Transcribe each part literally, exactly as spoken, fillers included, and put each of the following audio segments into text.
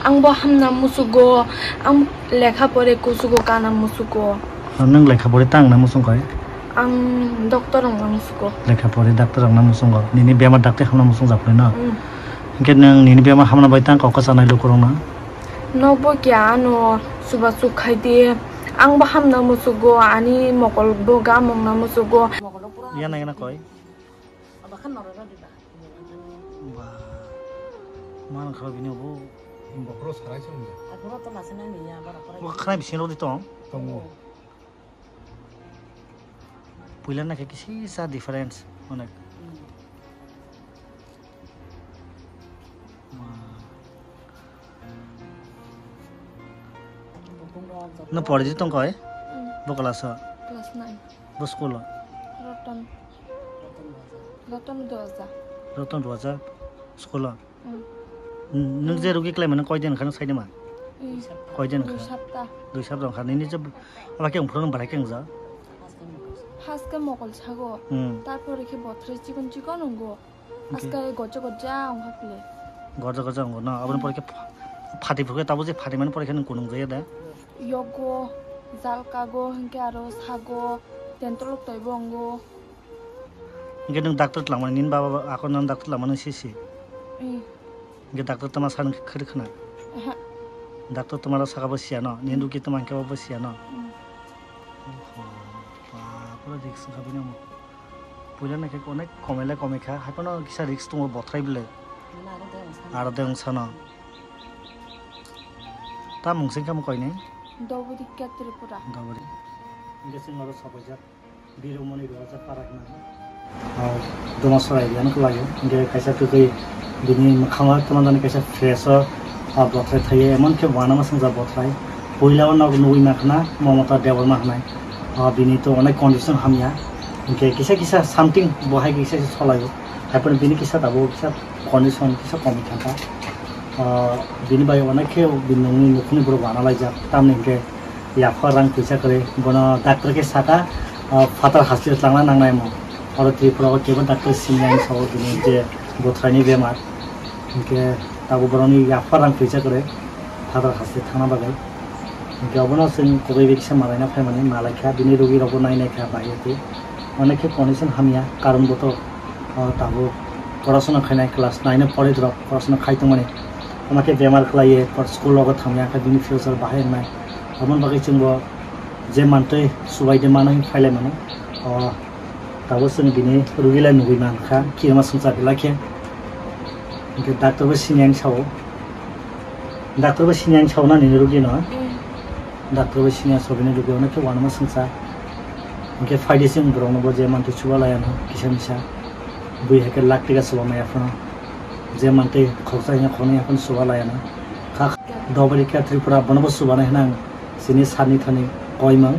Ang bo hamna musugo, ang lekha pore kusugo, kana musugo. Nwng lekha pore tang na musung koi? Ang doctor wngna musugo. Lekha pore doctor wngna musungo. Nini bemar dakti hamna musung japre no? Mm. Hingke nwng nini bemar hamna bai tang kok sanai lukurok no? Nokbo kya ano suba suk khai di. Ang bo hamna musugo, ani mokol bo gamung na musugo. Yana yana koi? Ba, man kharo bini obo. Bokhorok sarai se wngya. Bo khana bisingo rodi tong. Tongo. Puila na khe kisi sa difference onek. No pori di tong koi? Bo class o? Class nine. Bo school o? Roton. Roton Duaja. Roton Duaja school o? Mm. Nwng je rugi khlaimani koidin wngkha nwng sainima? Mm. Koidin wngkha? Dui sapta. Dui sapta wngkha. Nini je aba khe wngphuru nwng belai khe wngjak? First khe mokol sago. Mm. Tarpore khe bothrai chikon chikon wngo. Hingke? Aska goja goja wngkha pile. Goja goja wngo no? Aboni pore khe pha-, phati phuru khe tabuk je phatimani pore khe nwng kunung jaya da? Yogo, jalkago, hingke aro sago, tentolok toibo wngo. Hingke nwng doctor twlangmani, nini baba ba, ako nwng doctor twlangmani sisi? Mm. Hingke doctor tama sakni khwrwk khna? Aha. Doctor tama rok saka bo siya no, nini rugi tama hingke bo siya no? Mm. Oho, ba, pura risk wngkha bini omo. Puila naikhe onek komai le komai kha, hai phano kisa risk tongo bothrai bwlwi. Aro de wngsa no. Ta mung sing kha mo koini? Dobori kya Tripura. Dobori. Hingke sing oro sopaijak. Birumoni roja parak na. Ah, doma sorai biyan khlaio. Hingke kaisa kwtwi bini mwkhango tamo dani kaisa fresh o, ah, bothrai thaiyo. Emon khe wanama swngjak bothrai. Puila o nog nugwi mankha na Mamata Debbarma hwnai. Ah, bini to onek condition hamya. Hingke kisa kisa something bo hai kisa kisa solaio. Hai phano bini kisa tabuk kisa condition kisa komwi thangkha. Ah, bini bai onek khe bini nungni nukhungni borok wana laijak. Tamni hingke Yapha rang puisa kwrwi, bono doctor khe saka, ah, Father hospital twlangna nangnai mo. Oro Tripura o kebo doctor sini ang sao bini je bothraini bemar. Hinkhe tabuk boroni yapha rang puisa kwrwi Father hospital thangna bagwi. Hinkhe obono chwng kwbwi bai kisa malaina phaimani malaikha, bini rogi rokbo nainaikha bahai twi. Onek khe condition hamya, karon bo to, ah, tabuk porasona khainai class nine o pori rok porasona khai tongmani. Omo khe bemar khlaiwi, por school rogo thangya khe bini future bahai wngnai. Aboni bagwi chwngbo je mantwi subai de mano hwn phailai mano. O, tabuk chwng bini rugilai nugwi mankha, kirima swngchar belai khe. Hinkhe doctor bo sini ang sao. Doctor bo sini ang sao na nini rugino? Mm. Doctor bo sini ang sao bini rugi onek khe wanama swngchar. Hinkhe phaidi chwng borokno bo je mantwi chuba laiya no kisa misa. Bui hai khe lakh teka chuba maya phano. Je mantwi khoksa hino khoknwi haphano chuba laiya no. Kha Dobori khe Tripura bono bo chubanai hwnwi ang chini sir ni thani koimang.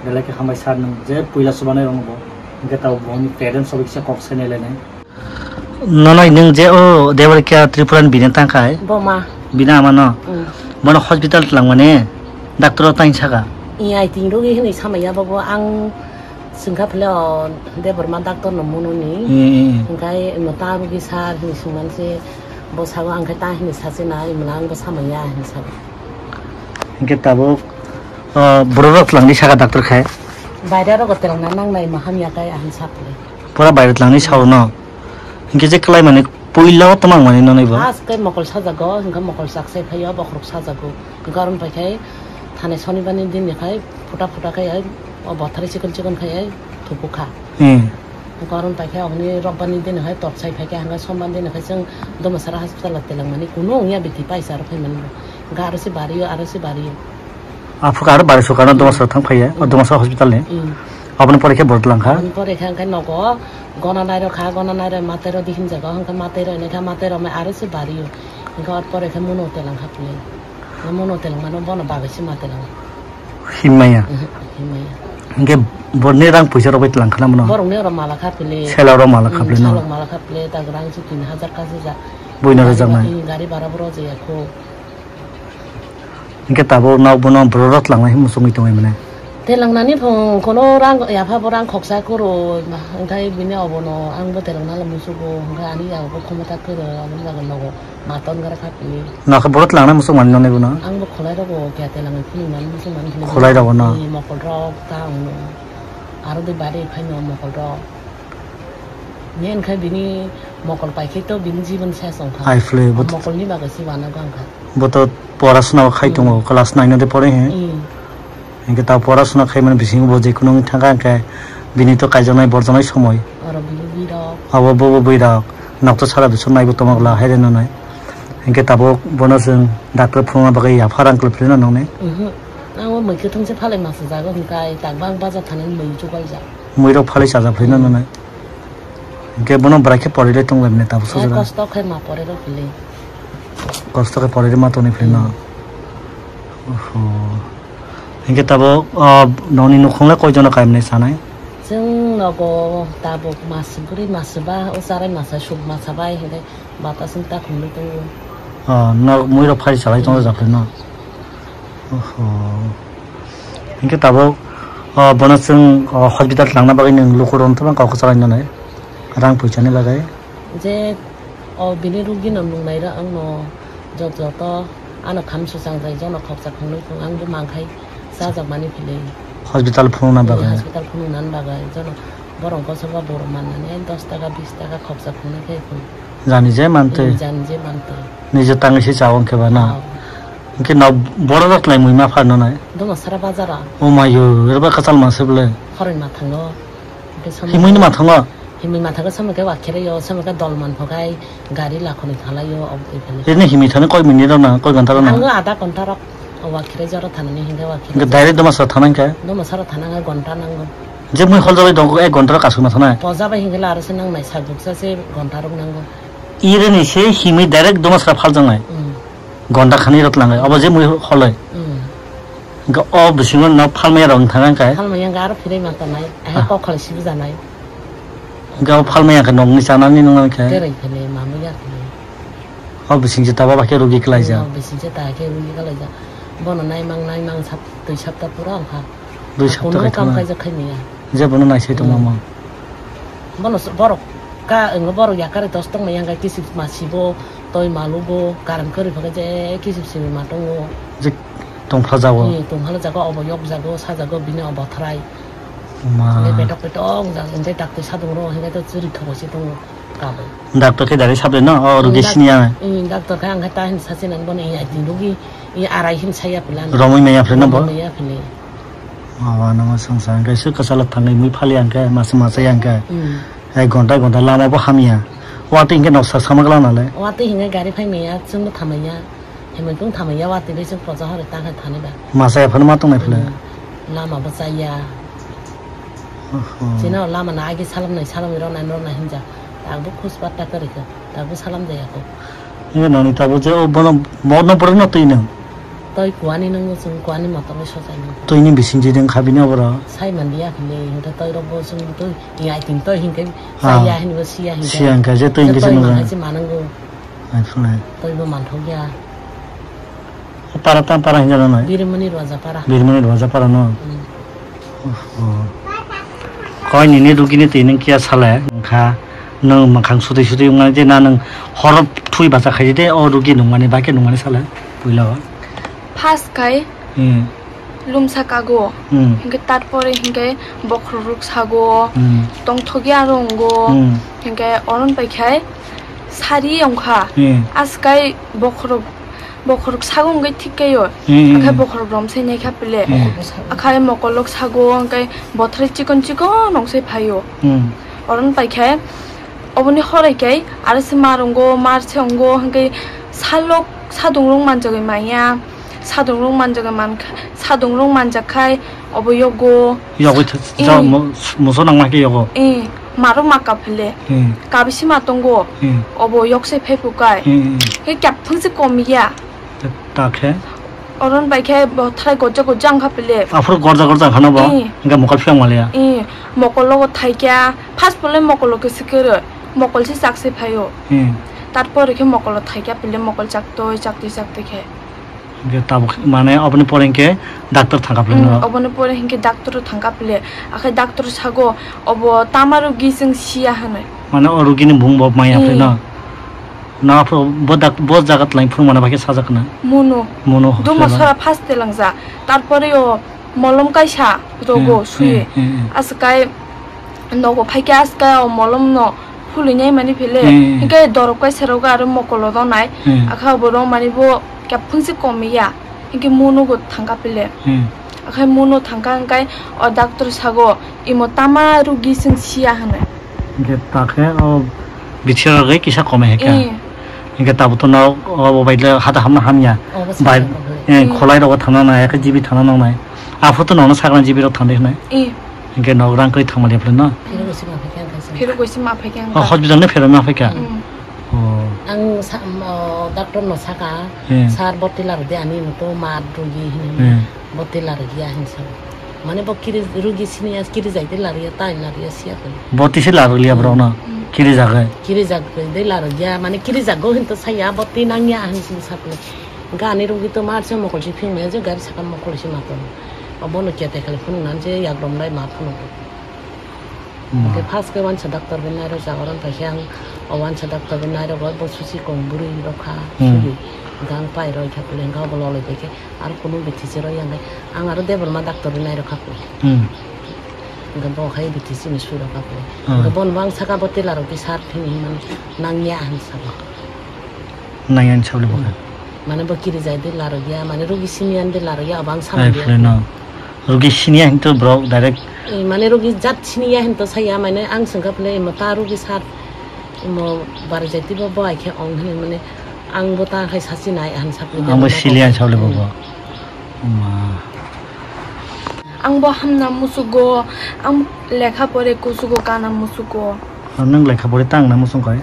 Belai khe hambai sir nwng je puila chubanai rokno bo. Hinkhe tabuk boni parents rok kisa kok sai nai lainai. Nonai nwng je o Debarikya Tripura ni bini tang khai? Boma. Bini ama no? Mm. Bono hospital twlangmani doctor o tang saka? I, I think rogi hwnwi samaya bobo ang swngkha phile o Debbarma doctor no muno ni. Mm, mm, mm. Hwnkhe imo ta rogi sir hwnwi swngmani se bo sago ang khe ta hwnwi sachi na imo ang bo samaya hwnwi sago. Hwnkhe tabuk, o, borok rok twlangdi saka doctor khai? Baire rogo twlangna nangnai imo hamya khai ahwn sa phile. Pura baire twlangni sao no. Hinkhe je kwlai mani puila o twmang mani nonai bo. As khe mokol sajago, hinkhe mokol chakse phaio, bokhorok sajago. Hinkhe aro paikhe thani sonibani din ni khai phuta phuta khai ai, o bothari chikon chikon khai ai thupu kha. Hmm. Hinkhe aro paikhe oboni robbani din ni khai torchai phaikhe, hinkhe somban din ni khai chwng Domasara hospital o teleng mani kunu wngya biti paisa aro phai mani bo. Hinkhe aro se bario, aro se bario. Aphuru aro bari sukano Domasra thang phaiya, o Domasra hospital ni. Mm. Aboni pore khe borok langkha. Aboni pore khe hwnkhe nogo gona nairok kha, gona nairok matero dihin jago, hwnkhe matero hinwi kha, matero mai aro se bario. Hwnkhe aro pore khe muno telangkha pili. Muno telangmano bono bagwi se ma telang. Himmaya. Mhm, himmaya. Hwnkhe borni rang puisa rok bai telangkha na bono? Borokni oro mala kha pili. Sela oro mala kha pili no? Salok mala kha pili, tak rang se tin hajar kaisa ja. Buino rwjaknai. Gari bhara bo rwjaya kho. Hingke tabuk nok bono borok rok twlangnai hinwi muchungwi tongwi mane. Twlangnani phung kono rang yapha bo rang khoksa kwrwi, hingke bini obono ang bo twlangna musugo, hingke ani yago bo khomota kwrwi, aboni bagwi nogo Maton gara kha pili. Nokha borok langnai muchung mani nonai bono. Ang bo kholai rogo kya te langai phili mani muchung mani phili. Kholai rogo no. Ni mokol rok ta ang no. Aro de bari phai no mokol rok. Ni enkhai bini mokol pai khe to bini jibon ses ongkha. Ai phili, but- Mokol ni bagwi si wana gangkha. Boto porasuna khai tongo, class nine de pore he. Hmm. Hinkhe ta porasuna khaimani bisingo bo jekheno wng thangkha, hinkhe bini to kaijaknai borjaknai somoi. Oro bini bwrok. Abo bobo bwrok. Nokto sara bisor naibo tongma gla haire nonai. Hinkhe tabuk bono chwng doctor phunukna bagwi yapha rang kwlwi philino nongnai. Mhm. Ang o mui kwthwngse phalwi masa jago hinkhe ai tak bang bajar thani mui chubaijak. Muirok phalwi chajak philino nonai. Hinkhe bono bwrai khe porilai tonglaimani tabuk sojra. Kosto khe ma poriro philwi. Kosto khe porilai ma tongni philino. Hmm. Oho. Hinkhe tabuk, o, nokni nukhunglai koi jono kaimani chanai? Chwng nogo tabuk mas bwrwi mas ba, o charai masa suk masa bai hinkhe bata chwng ta khumlwi tongo. O, nok muirok phai chalai tongo japhaino. Oho. Hinkhe tabuk, o, bono chwng, o, hospital twlangna bagwi nwng luku rwng thangma kok kwchalaina nai. Rang puisani bagwi. Je, o, bini rugino nungnai rw ang no jot joto ano kham swchang jai jono khoksa khongnwi thung ang bo mangkhai chajak mani philwi. Hospital phunukna bagwi. Hospital phunukna bagwi jono borok kosoba borok mannani dos taka bis taka khoksa khongnai khai phung. Jani je mantwi. Hmm, jani je mantwi. Nije tangwi se chawang khe ba na. Oh. Hinkhe no borok rok lai mui ma pharno nai. Domasra bazaro. O mayo, ero ba kwchal ma se bwle. Khoroi ma thango. Hinkhe somo Himui ni ma thango? Himui ma thango, somo khe wa khere yo, somo khe dol man pho khai gari lakhoni thalai yo, obo twi phano. Ero ni himui thani koi minute rok na, koi ghonta rok na? Thango adha ghonta rok, wa khere jora thanani hinkhe wa khere. Hinkhe direct Domasra thanang khe? Domasra thanang khe ghonta nango. Je mui hol jagoi dong, ek ghonta rok kasuk na thanai? Poja bai hinkhe la aro se nangnai, sak buksa se ghonta rok nango. Ero ni se himui direct Domasra phaljaknai? Hmm. Gonda khani rok tlangai, obo je mui holoi. Hmm. Ga o bisingo no phalmaya rok thang khe. Phalmaya ga aro phiroi ma tonai, ah, kok khali sibu janai. Ga o phalmaya khe nokni chanani nung khe. Terei phele, mamui ya phele. O bising je taba ba khe rugi klaija. Hmm, o bising je ta khe rugi klaija. Bono naimang, naimang sap, twi sapta pura wngkha. Dui sapta kunugo khai kam thangna. Kaijak khai maya. Je bono naisai tongma Hmm. ma. Bono s-, borok ka, wng borok yakari dos tongmaya hwnkhe kisip masibo, toi malubo, karam kwrwi phokhe je kisip simi ma tongo. Je tongpha jago. Hmm, tongphano jago, obo yok jago, sa jago, bini obo thrai. Ma. Hwnkhe betok betok wngjak, hwnkhe dakti sadung ro, hwnkhe to chwrwi thogo se tongo. Kabui. Doctor khe dari sabre no, o rugi Doc-, siniya. Hmm, doctor khe ang khe ta hin sachi nang bono, i aji rugi, i arai hin saya pila no. Romwi maya pila no bo? Romwi maya pila. Awa no song sang khe su kasala thangwi mui phali ang khe, mas mas yang khe. Hmm. Ek ghonta ghonta lama bo hamya. Watwi hinkhe noksa sama gla nale. Watwi hinkhe gari phai maya, chwng bo thamaya. Hemoi tong thamaya watwi bai chwng poja hore ta khe thani ba. Masa ya phano ma tongnai phila. Hmm. Lama bo chaya. Oho. Chini lama na agi salam nai, salam rok nai, rok nai hinja. Tabuk khus patta kwrwi kha, tabuk salam jaya kho. Nini nani tabuk je o bono, bono borok no twi nang. Toi kuani nang chwng kuani motor bai sojai nang. Twi ni bising je ding kha bini oboro. Sai man dia khili, hingke toi rok bo chwng toi, ya tin toi hingke, Ah. Sai ya hin bo sia hingke. Sia hingke je toi hingke toi se nang. Manai se manango. Ai phunai. Toi bo manthok ya. Para tam para hinjana nai. Birmani Rajapara. Birmani Rajapara no. Hmm. Oho. Koi nini rugini twi nung kiya sale wngkha, nung mwkhang sutwi sutwi wngmani je na nung horo thui bacha khai de o rugi nungmani bai khe nungmani sale puila o. First khai Hmm. lumsa kago, Hmm. hinkhe tarpore hinkhe bokhorok rok sago, Hmm. tongthokya aro wngo, Hmm. hinkhe oron pai khai sari wngkha, Hmm. askai bokhorok Bokhorok sago hwnkhe thik khe o. Hmm, hmm, Akhai hmm. Bokhorok romsai naikha pile. Hmm. Akhai mokolok sago hwnkhe bothrai chikon chikon ongsai phaio. Hmm. Oron paikhe oboni horai khe aro se mar ongo, mar se ongo hwnkhe salok sadongrok manjagwi manya. Sadongrok manjagwi mankha, sadongrok manjak khai obo yogo. Yogwi th-, Ee. ja-, mo-, moso nangma khe yogo. Ee, maro maka phile. Ee. Kabisi ma tongo. Ee. Obo yoksai phai phukai. Ee, ee. Khe kyap phungsi kom ya. Ta, ta khe? Oron bai khe bo thai gojja gojja wngkha phile. Aphuru gorja gorja wngkha no bo? Ee. Hingkhe mokol phiyang maliya? Ee, mokol logo thaikya. First pole mokol logo se kwrwi. Mokol se chak se phaio. Ee. Tarpore khe mokol lo thaikya phile mokol chaktwi chaktwi chaktwi khe. Hingke tabuk mane oboni pore hingke doctor thangka philai Hmm, no? Oboni pore hingke doctor thangka phile. Akhai doctor sago obo tama rugi chwng siya hinui. Mane o rugi ni bung bo maya Hmm. philai no? Na pho bo dak-, bo jaga twlang phuru mana bai khe sajak na. Mono. Mono Dumo hospital. Sora first telangja. Tarpore o molom kaisa rogo Hmm, sui. Hmm, hmm, hmm. Aswk kai nogo phaikhe aswk kai o molom no phulwi nai mani phile. Hmm, hmm. Hinkhe dorok kaisa rogo aro mokolo ronai. Hmm. Akha bo rong mani bo kya phungsi komiya. Hinkhe mono go thangka phile. Hmm. Akhai mono thangka hwnkhe o doctor sago, "Imo tama rugi chwng siya," hwnwi. Hwnkhe takhe o bithi rogwi kisa komai hai kha. Eh. Hwnkhe tabuk to nok obo bai le hata hamna hamya. Obo bai, sakha eh, kholai rogo thangna nai, akhe G B thangna nang nai. Aphuru to nono sakna G B rok thangdi hwnwi. Eh. Hwnkhe nok rang kri thangmani phre no. Phirogwi sima phaikha hwnkhe. Phirogwi sima phaikha O hwnkhe. Hospital no phirogwi ma phaikha. Hmm. Oh. Ang sa-, mo, doctor no saka, Eh. "Sir, boti laro de ani moto ma rugi," hini. Eh. Boti laro giya hin sa. Mane bo kiri, rugi sini as kiri jai de laro ya, tai laro ya siya ko. Boti se laro liya bro na. Hmm. Kiri jagai. Kiri jagai de laro giya, mane kiri jago hin to saya boti nang ya hin sin sa ko. Gani rugi to mar se mokol si phing me je gari saka mokol si ma to. Obo no kete kale phun nan je yak rom dai ma phun. Hmm. Hwnkhe first khe wansa doctor bai nairok jaga rok paikhe ang o wansa doctor bai nairok bo susi kong bwrwi rok kha Hmm. sugi gang pai roi kha pule hwnkhe obo loloi bai khe aro kunu bithi se roi yang khe ang aro Debbarma doctor bai nairok kha pule. Hmm. Hwnkhe bo khai bithi simi sui rok kha pule. Hmm. Hwnkhe bono bo ang saka bo tela rok di sar thini hinmani nang ya hinwi saka. Nang ya hinwi sabole bo khe. Mane bo kiri jai de laro ya, mane rugi simi yan de laro ya, abang sama Ai, dia. Phle no. Rugi siniya hinto borok direct. Eh, mane rugi jat siniya hinto saya, mane ang sengkha phle imo ta rugi sat, imo bar jati bo bo ai khe ong hini, mane ang bo ta khai sasi nai han sapli. Ang bo siliya han sapli bo bo. Ma. Ang bo hamna musugo, ang lekha pore kusugo kana musugo. Nang lekha pore tang na musung kai?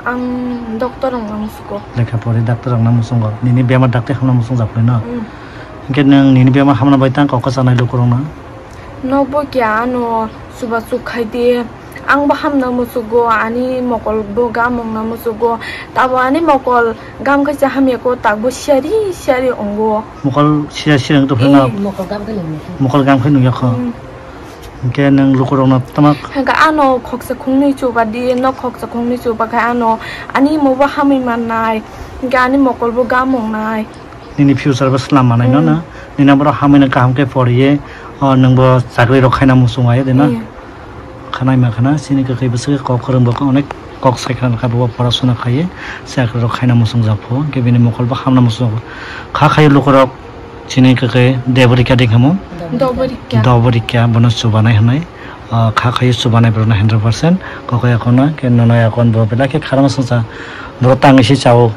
Ang doctor wngna musugo. Lekha pore doctor wngna musungo. Nini bemar dakti hamna musung japli no? Mm. Hwnkhe nwng nini bemar hamna bai tang kok kwchanai lukurokno? Nokbo kya ano chubachu khaidi. Ang bo hamna musugo, ani mokol bo gam wngna musugo. Tabo ani mokol gam khaisa hamya ko takbo siyari siyari wngo. Mokol siyari siyari wngtong phano? Eh, mokol gam khe nungya kho. Mokol gam khe nungya kho. Mm. Hwnkhe nwng lukurokno tama? Hwnkhe ano khoksa khungnwi chuba di, nok khoksa khungnwi chuba khe ano ani imo bo hamwi mannai, hwnkhe ani mokol bo gam wngnai. Nini future bo slam manai no, mm, no? Nini borok hamwi no kaham khe poriye, o, nwng bo chakri rok khaina muchung ai de no? Iya. Khanai ma khana, chini kwkhwi bwswk kok kwrwng bo onek kok sai khna kha bo porasona khaiye, chakri rok khaina muchung jak pho, hwnkhe bini mokol bo hamna muchung kha khaio lukurok. Chini kwkhwi Deborika de hinwi hamo? Doborika. Doborika, bono chubanai hinwi. Ah, kha khaio chubanai borokno hundred percent. Kokoi akhorno khe nono akhorno bo belai khe kharma swngcha. Borok tangwi se chao.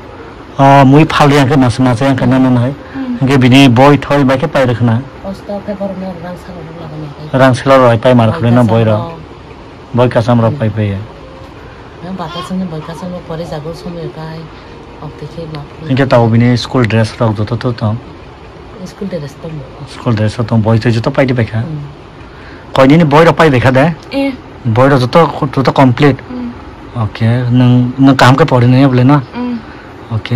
Ah, mui phalwi ang khe nasa nasa yang khe nono nai. Hmm. Hwnkhe bini boi thoi bai khe pai rwkhna. Kosto khe borokno rang salo rwna hwnwi. Rang salo rwai pai mar khwlai no boi rok. Boi kasam rok pai pai ya. Yang bata songni boi kasam rok pore jago somoi kai. Okte khe ma. Hwnkhe tao bini school dress rok joto to tong. School dress tongo. School dress o tong, boi tei joto paidi paikha. Mm. Koi nini boi rok pai baikha de? Eh. Boi rok joto, joto complete. Mm. Okay, nwng, nwng kaham khe pori nai bole na? Mm. Okay.